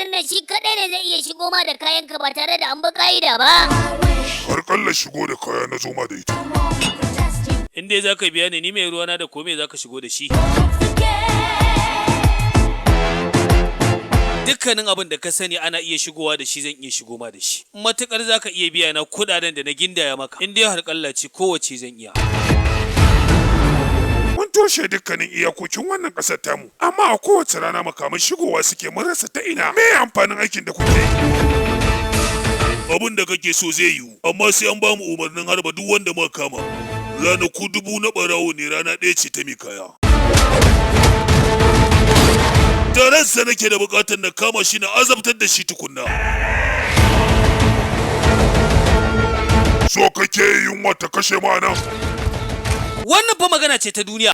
garin nan shi kaɗai ne zai iya shigo ma da kayanka ba tare da an bi ka'ida ba. Har kalla shigo da kaya na zo ma da ita. In dai zaka biya ni, ni mai ruwana da kome zaka shigo da shi. Dukkanin abin da ka sani ana iya shigowa da shi, zan iya shigo ma da shi. Matukar zaka iya biya na kuɗaɗen da na gindaya maka. In dai har kalla ce, kowace zan iya. Mun toshe dukkanin iyakokin wannan ƙasar tamu, amma a kowace rana makaman shigowa suke, mun rasa ta ina. Me amfanin aikin da kuke yi? Abin da kake so zai yiwu, amma sai an bamu umarnin harba duk wanda muka kama. Ranaku 1000 na ɓarawo ne, rana ɗaya ce ta mai kaya. Da ransa nake da buƙatar na kama shi na azabtar da shi tukunna. So kake yunwa ta kashe ma nan? Wannan fa magana ce ta duniya.